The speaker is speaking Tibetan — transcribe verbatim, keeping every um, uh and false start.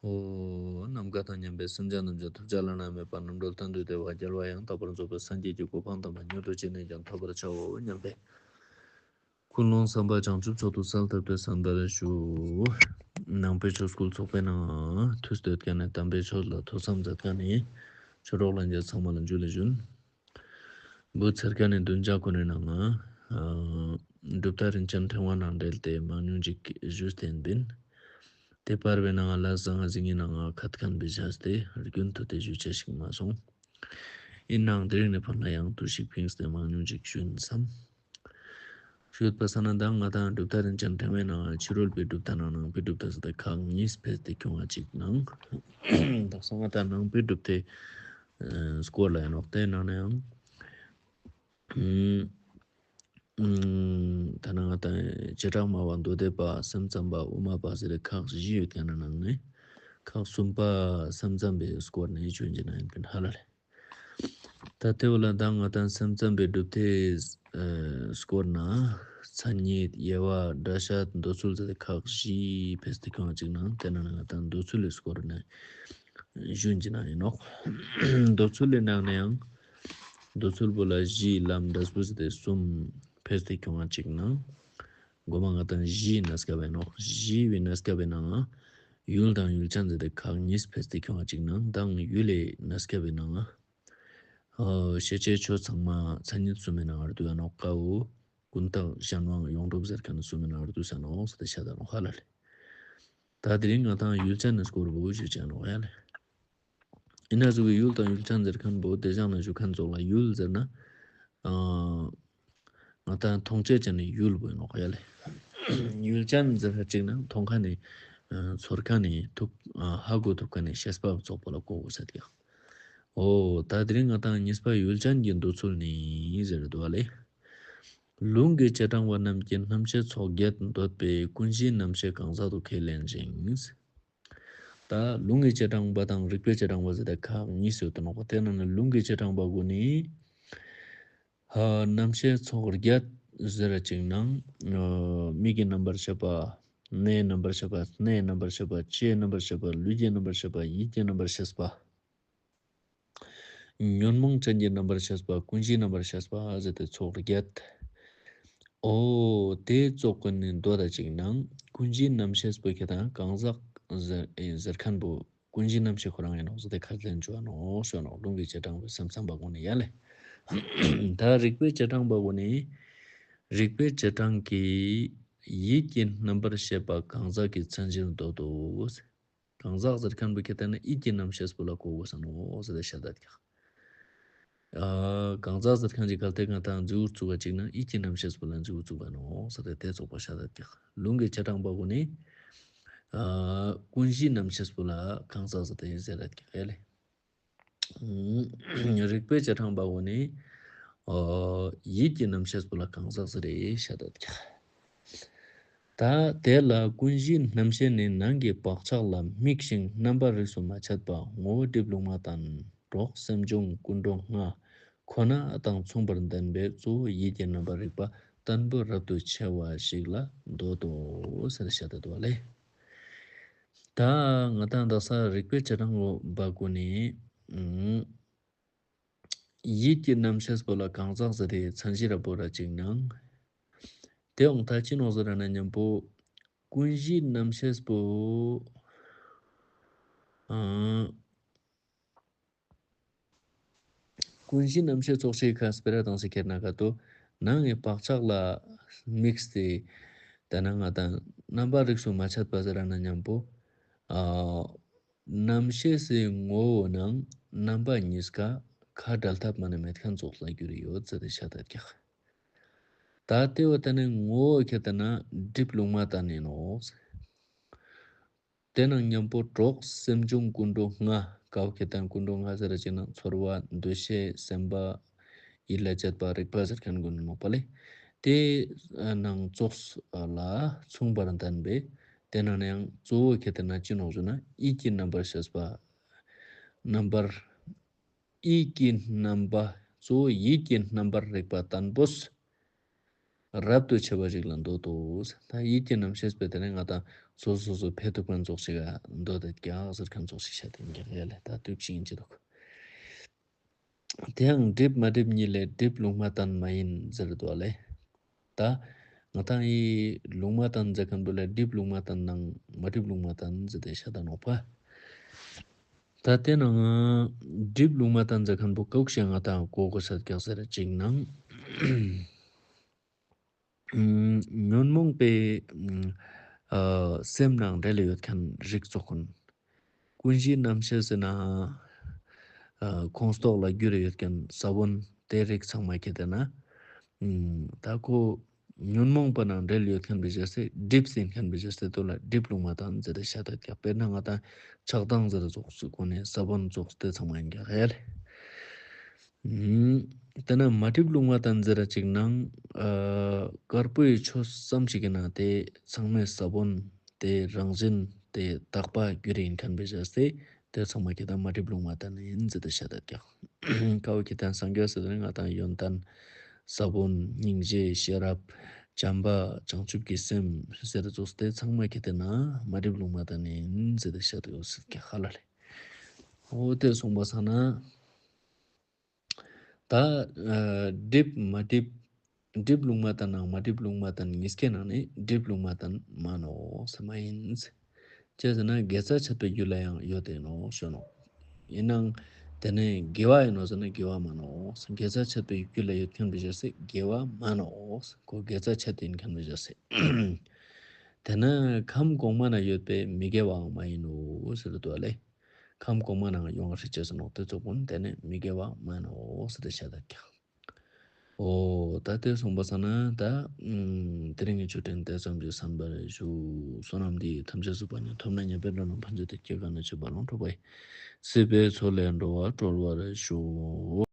ཨོ། ནམ་མཁའ་དང་མཉམ་པའི་སེམས་ཅན་ཐམས་ཅད་ཐོབ་བྱ་བླ་ན་མེད་པ་རྣམ་གྲོལ་མཐར་ཐུག་བདེ་བ་རྒྱལ་བ་ཡང་དག་པར་རྫོགས་པའི་སངས་རྒྱས་ཀྱི་གོ་འཕང་དམ་པ་མྱུར་དུ་ཅི་ནས་ཀྱང་ཐོབ་པར་བྱའོ་སྙམ་པའི་ཀུན་སློང་བསམ་པ་བྱང་ཆུབ་མཆོག་ཏུ་གསལ་བཏབ་སྟེ་གསན་པར་ཞུ། ནང་པའི་ཆོས་སྐུལ་ཚོགས་པའི་ནང་དུས་སྟོད་མཁན་ནས་དམ་པའི་ཆོས་ལ་ཐོས་བསམ་མཛད་མཁན་ནི་ཆོས་གྲོགས་ལྷན་རྒྱས་ཚང་མ་ལ་འཇུ་ལེ་ཞུ། འབུ་ཚེར་ཁ་ནས་བདུན་བརྒྱ་ཁོ་ནའི་ནང་ང་། གྲུབ་མཐའ་རིན་ཆེན་ཕྲེང་བ་ནང་འབྲེལ་ཏེ་མང་ཉུང་ཅིག་ཞུས་ཏེ་ཡིན། དེ་བར་བའི་ནང་ང་ལ་ཟང་ང་ཟིང་ངེའི་ནང་ང་ཁ་ཐུག་ཁན་པའི་བྱས་ཏེ་རྒྱུན་མཐུད་དེ་ཞུ་ཆ་ཞིག་མ་སོང་། ཡིན་ནའང་དེ་རིང་ནས་ཕར་ལ་ཡང་དུ་ཞིག་ཕིངས་ཏེ་མང་ཉུང་ཅིག་ཞུ་ཡིན་བསམ། ཞུས་པ་ས་ན་ད་ང་དང་གྲུབ་མཐའ་རིན་ཆེན་ཕྲེང་བའི་ནང་ཕྱི་རོལ་པའི་གྲུབ་མཐའ་ནང་ནང་པའི་གྲུབ་མཐའ་ཟེར་ཏེ་ཁག་གཉིས་ཕེས་ཏེ་ཁྱོང་བ་ཅིག་ནང་། དག་ས་ང་དང་ནང་པའི་གྲུབ་མཐའི་སྐོར་ལ་ཡིན་ནོག་དེ་ནང་ན་ཡང་། ད་ནང་ང་དང་བྱེ་བྲག་སྨྲ་བ་མདོ་སྡེ་པ་སེམས་ཙམ་པ་དབུ་མ་པ་ཟེར་ཏེ་ཁག་བཞི་ཡོད་དེ་ནང་ནང་ནས་ཁག་གསུམ་པ་སེམས་ཙམ་པའི་སྐོར་ནས་ཆོས་ཀྱི་ནང་ཡིན་པའི་ཧ་ལ་ལས། ད་ལྟའི་བར་ལ་ད་ང་དང་སེམས་ཙམ་པའི་གྲུབ་མཐའི་སྐོར་ན་མཚན་ཉིད་དབྱེ་བ་སྒྲ་བཤད་མདོ་ཚུལ་ཟེར་ཏེ་ཁག་བཞི་ཕེས་ཏེ་ཁྱོང་ཅིག་ནང་དེ་ནང་ནས་ང་དང་མདོ་ཚུལ་ལས་སྐོར་ནས་ཞུ་ཡིན་ནོག་མདོ་ཚུལ་ལས་ནང་ནས་ཡང་མདོ་ཚུལ་པོ་ལ་གཞི་ལམ་འབྲས་བུ་ཟེར་ཏེ་གསུམ་ཕེས་ཏེ་ཁྱོང་ཅིག་ནང་མགོ་མ་ང་དང་གཞི་ཡི་གནས་སྐབས་ཡིན་ནོག་གཞི་བའི་གནས་སྐབས་ཡིན་ནང་ཡུལ་དང་ཡུལ་ཅན་ཟེར་ཏེ་ཁག་གཉིས་ཕེས་ཏེ་ཁྱོང་ཅིག་ནང་དང་ཡུལ་ལས་གནས་སྐབས་ཡིན་ནང་། ཤེས་བྱའི་ཆོས་ཚང་མ་མཚན་ཉིད་གསུམ་མའི་ནང་ང་བསྡུ་ཡ་ནོག་ཀ་འོ། ཀུན་བཏགས་གཞན་དབང་ཡོངས་གྲུབ་ཟེར་མཁན་གསུམ་མའི་ནང་ང་བསྡུ་ས་ནོག་ཟེར་ཏེ་བཤད་ད་ནོག་ཧ་ལ་ལས། ད་དེ་རིང་ང་དང་ཡུལ་ཅན་ནི་སྐོར་བོ་ཞུ་ཅ་ནོག་ཡ་ལས། ཡིན་ན་ཟུག་གི་ཡུལ་དང་ཡུལ་ཅན་ཟེར་མཁན་བོ་དེ་བཞག་ན་ཞུ་མཁན་ཚོགས་ལ་ཡུལ་ཟེར་ན། ང་དང་མཐོང་ཆོས་ཅན་ནི་ཡུལ་བོ་ཡིན་ནོག་ཡ་ལས། ཡུལ་ཅན་ཟེར་ཁ་ཅིག་ན་མཐོང་མཁན་ནི་ཚོར་མཁན་ནི་ཐུབ་ཧ་གོ་ཐུབ་མཁན་ནི་ཤེས་པ་ཚོགས་པོ་ལ་གོ་དགོས་ས་དེ། ཨོ། ད་དེ་རིང་ང་དང་གཉིས་པ་ཡུལ་ཅན་གྱི་མདོ་ཚུལ་ནི་ཟེར་འདུག་བ་ལས། ལུང་གི་རྗེས་འབྲང་བ་རྣམས་ཀྱིས་རྣམ་ཤེས་ཚོགས་བརྒྱད་འདོད་པས་ཀུན་གཞིའི་རྣམ་ཤེས་གང་ཟག་ཏུ་ཁས་ལེན་ཅིང་། ད་ལུང་གི་རྗེས་འབྲང་བ་དང་རིགས་པའི་རྗེས་འབྲང་བ་ཟེར་ཏེ་ཁག་གཉིས་ཡོད་དོ་ནོག་པ། དེ་ནང་ནས་ལུང་གི་རྗེས་འབྲང་བ་གུན་ནི། རྣམ་ཤེས་ཚོགས་བརྒྱད་ཟེར་ཅིག་ནང་། མིག་གི་རྣམ་པར་ཤེས་པ། སྣའི་རྣམ་པར་ཤེས་པ། སྣའི་རྣམ་པར་ཤེས་པ། ལྕེའི་རྣམ་པར་ཤེས་པ། ལུས་ཀྱི་རྣམ་པར་ཤེས་པ། ཡིད་ཀྱི་རྣམ་པར་ཤེས་པ། ཉོན་མོངས་ཅན་གྱི་རྣམ་པར་ཤེས་པ། ཀུན་གཞིའི་རྣམ་པར་ཤེས་པ་ཟེར་ཏེ་ཚོགས་བརྒྱད། ཨོ། དེ་ཚོགས་ཀུན་ནི་མདོ་དང་གཅིག་ནང་ཀུན་གཞིའི་རྣམ་ཤེས་པོ་ཁྱེད་དང་གང་ཟག་ཟེར་ཨེ་ཟེར་མཁན་པོ་ཀུན་གཞིའི་རྣམ་ཤེས་ཁོ་རང་ཡིན་ནོག་ཟེར་ཏེ་ཁས་ལེན་བྱུང་བ་ནོག་ཞུ་ནོག་ལུང་གི་རྗེས་འབྲང་བའི་སེམས་ཙམ་པ་ཀུན་ནི་ཡ་ལས། ད་རིགས་པའི་རྗེས་འབྲང་པ་ཀུན་ནི། རིགས་པའི་རྗེས་འབྲང་གིས་ཡིད་ཀྱི་རྣམ་པར་ཤེས་པ་གང་ཟག་གི་མཚན་གཞིར་འདོད་དོ། གང་ཟག་ཟེར་མཁན་པོ་ཁྱེད་ལྟ་ན་ཡིད་ཀྱི་རྣམ་ཤེས་པོ་ལ་གོ་དགོས་ས་ནོག་ཟེར་ཏེ་བཤད་ད་ཀྱག་གང་ཟག་ཟེར་མཁན་གྱི་གལ་ཏེ་ང་དང་མཛེའུ་བཙུགས་པ་ཅིག་ན་ཡིད་ཀྱི་རྣམ་ཤེས་པོ་ལ་མཛེའུ་བཙུགས་པ་ནོག་ཟེར་ཏེ་དེ་ཚོགས་པ་བཤད་ད་ཀྱག་ལུང་གི་རྗེས་འབྲང་པ་ཀུན་ནི། ཀུན་གཞིའི་རྣམ་ཤེས་པོ་ལ་གང་ཟག་ཟེར་ཏེ་ཟེར་ད་ཀྱག་ཡ་ལས། རིགས་པའི་རྗེས་འབྲང་པ་ཀུན་ནི། ཡིད་ཀྱི་རྣམ་ཤེས་པོ་ལ་གང་ཟག་ཟེར་ཏེ་བཤད་ད་ཀྱག་ད་དེ་ལ་ཀུན་གཞིའི་རྣམ་ཤེས་ནི་ནང་གི་བག་ཆགས་ལ་དམིགས་ཤིང་རྣམ་པ་རིགས་སུ་མ་ཆད་པ་ངོ་བོ་སྒྲིབ་ལུང་མ་དང་གྲོགས་སེམས་བྱུང་ཀུན་འགྲོ་ལྔ་ཁོ་ན་དང་མཚུངས་པར་ལྡན་པའི་གཙོ་བོ་ཡིད་ཀྱི་རྣམ་པར་རིག་པ་བརྟན་པོ་རབ་ཏུ་ཕྱེ་བ་ཞིག་ལ་འདོད་དོ་ཟེར་བཤད་ད་འདུག་བ་ལས། ད་ང་དང་དག་ས་རིགས་པའི་རྗེས་འབྲང་པ་ཀུན་ནི། ཡིད་ཀྱི་རྣམ་ཤེས་པོ་ལ་གང་ཟག་ཟེར་ཏེ་མཚན་གཞི་ར་པོ་ར་ཅིག་ནང་། དེ་འོང་ད་ཅི་ནོག་ཟེར་ན་མཉམ་པོ། ཀུན་གཞིའི་རྣམ་ཤེས་པོ། ཨང་། ཀུན་གཞིའི་རྣམ་ཤེས་ཚོགས་ཤིག་ཁ་སྤེ་ར་དང་སི་ཁེར་ན་ག་ཏོ། ནང་གི་བག་ཆགས་ལ་དམིགས་ཏེ། ད་ནང་ང་དང་རྣམ་པ་རིགས་སུ་མ་ཆད་པ་ཟེར་ན་མཉམ་པོ། ཨ། རྣམ་ཤེས་སི་ངོ་བོ་ནང་རྣམ་པ་གཉིས་ཀ་ཁ་བྲལ་ཐབས་མ་ནི་མེད་མཁན་ཙོགས་ལ་གྱུར་ཡོད་ཟེར་ཏེ་བཤད་ད་ཀྱག་ད་དེ་བ་ད་ནི་ངོ་བོ་ཁྱེད་ལྟ་ན་སྒྲིབ་ལུང་མ་དང་ནི་ནོག་དེ་ནང་མཉམ་པོ་གྲོགས་སེམས་བྱུང་ཀུན་འགྲོ་ལྔ་ཀའོ་ཁྱེད་ལྟ་ན་ཀུན་འགྲོ་ལྔ་ཟེར་ཅིག་ན་ཚོར་བ་འདུ་ཤེས་སེམས་པ་ཡིད་ལ་བྱེད་པ་རིག་པ་ཟེར་མཁན་ཀུན་ནོག་པ་ལེ། དེ་ནང་ཙོགས་ལ་མཚུངས་པར་ལྡན་པའི། དེ་ནང་ནས་ཡང་གཙོ་བོ་ཁྱེད་ལྟ་ན་ཅི་ནོག་ཟེར་ན་ཡིད་ཀྱི་རྣམ་པར་ཤེས་པ། རྣམ་པར། ཡིད་ཀྱི་རྣམ་པ། གཙོ་བོ་ཡིད་ཀྱི་རྣམ་པར་རིག་པ་བརྟན་པོས། རབ་ཏུ་ཕྱེ་བ་ཞིག་ལ་འདོད་དོ། ད་ཡིད་ཀྱི་རྣམ་ཤེས་པའི་དེ་ནས་ང་དང་ སོ་སོ་སོ་ཕེ་ཐུག་པ་ཙོགས་ཤིག་ག་འདོད་དེ་ཀྱང་ཟེར་མཁན་ཙོགས་ཤིག་བཤད་དེ་ཀྱང་ཡ་ལེ། ད་དུས་ཕྱིན་གྱི་འདུག། དེ་ཡང་སྒྲིབ་མ་སྒྲིབ་གཉིས་ལས་སྒྲིབ་ལུང་མ་བསྟན་མ་ཡིན་ཟེར་འདུག་ལེ། ད་ང་ཏང་ཡི་ལུང་མ་བསྟན་ཟེར་མཁན་པོ་ལ་སྒྲིབ་ལུང་མ་བསྟན་ནང་མ་སྒྲིབ་ལུང་མ་བསྟན་ཟེར་ཏེ་བཤད་ད་ནོག་པ། ད་དེ་ནང་སྒྲིབ་ལུང་མ་བསྟན་ཟེར་མཁན་པོ་ཀོག་ཤ་ང་ཏང་གོ་གོ་ས་ཀྱག་ཟེར་ཅིག་ནང་ཉོན་མོངས་པའི་ཨ་སེམས་ནང་འབྲེལ་ཡོད་མཁན་རིགས་ཚོགས་ཀུན། ཀུན་གཞིའི་རྣམ་ཤེས་ཟེར་ན་ཨ་ཁོངས་གཏོགས་ལ་གྱུར་ཡོད་མཁན་ས་བོན་དེ་རིགས་ཚང་མ་ཁྱེར་ཏེ་ན་ད་ཁོ་ཉོན་མོངས་པ་ནང་འབྲེལ་ཡོད་མཁན་པའི་ཞེས་སེ་སྒྲིབ་ཟིན་མཁན་པའི་ཞེས་སེ་དོ་ལ་སྒྲིབ་ལུང་མ་བསྟན་ཟེར་ཏེ་བཤད་དོ་ཀྱག། དཔེར་ན་ང་ཏང་ཆགས་སྡང་ཟེར་ཙོགས་སུ་གོ་ནས་ས་བོན་ཙོགས་དེ་ཚང་མ་ཡིན་ཀྱག་ཡ་ལེ། དེ་ན་མ་སྒྲིབ་ལུང་མ་བསྟན་ཟེར་ར་ཅིག་ནང་ཨ་དཀར་པོའི་ཆོས་ཙམ་ཞིག་གི་ནང་དེ་ཚང་མའི་ས་བོན་དེ་རང་བཞིན་དེ་དག་པ་རྒྱུ་རེ་ཡིན་མཁན་པའི་ཞེས་སེ་དེ་ཚང་མ་ཁྱེར་ཏེ་མ་སྒྲིབ་ལུང་མ་བསྟན་ཡིན་ཟེར་ཏེ་བཤད་དོ་ཀྱག། ཀ་བོ་ཁྱེར་ཏེ་སངས་རྒྱས་ཟེར་ཏེ་ང་ཏང་ཡོན་ཏན་ས་བོན་སྙིང་རྗེ་ཤེས་རབ་བྱམས་པ་བྱང་ཆུབ་ཀྱི་སེམས་ཟེར་ཙོགས་དེ་ཚང་མ་ཁྱེར་ཏེ་ན་མ་སྒྲིབ་ལུང་མ་བསྟན་ཡིན་ཟེར་ཏེ་བཤད་དོ་ཡོད་ཟེར་ཀྱག་ཧ་ལ་ལེ། འོ་དེ་སོང་པ་སང་ན། ད་ཨ་སྒྲིབ་མ་སྒྲིབ། སྒྲིབ་ལུང་མ་བསྟན་ནང་མ་སྒྲིབ་ལུང་མ་བསྟན་གཉིས་ཀའི་ནང་ནས་སྒྲིབ་ལུང་མ་བསྟན་མ་ནོག་ཟེར་མ་ཡིན། ཅི་ཟེར་ན་དགེ་རྩ་བྱེད་པའི་རྒྱུད་ལ་ཡང་ཡོད་དེ་ནོག་ཞུ་ནོག། ཡིན་ནའང་དེ་ནས་དགེ་བ་ཡིན་ནོག་ཟེར་ན་དགེ་བ་མ་ནོག། དགེ་རྩ་བྱེད་པའི་རྒྱུད་ལ་ཡོད་མཁན་པའི་ཞེས་སེ་དགེ་བ་མ་ནོག། ཁོ་དགེ་རྩ་བྱེད་དེ་ཡིན་མཁན་པའི་ཞེས་སེ། དེ་ན་ཁམས་གོང་མ་ན་ཡོད་པའི་མི་དགེ་བའང་མ་ཡིན་ནོ་ཟེར་དུ་ལེ། ཁམས་གོང་མ་ནང་ཡོང་བ་ཧྲི་ཅེས་སུ་ནོག་དེ་ཚོ་ཀུན་དེ་ནི་མི་དགེ་བ་མ་ནོག་ཟེར་ཏེ་བཤད་དེ་ཀྱག། འོ་ད་དེ་སོང་པ་སང་ན་ད་དེ་རིང་གི་ཆོས་འབྲེལ་དེ་ཙམ་གྱིས་གསན་པར་ཞུ། བསོད་ནམས་འདི་ཡིས་ཐམས་ཅད་གཟིགས་པ་ཉིད། ཐོབ་ནས་ཉེས་པའི་དགྲ་རྣམས་ཕམ་བྱས་ཏེ། སྐྱེ་རྒ་ན་འཆིའི་རྦ་ཀློང་འཁྲུགས་པ་ཡི། སྲིད་པའི་མཚོ་ལས་འགྲོ་བ་སྒྲོལ་བར་ཤོག།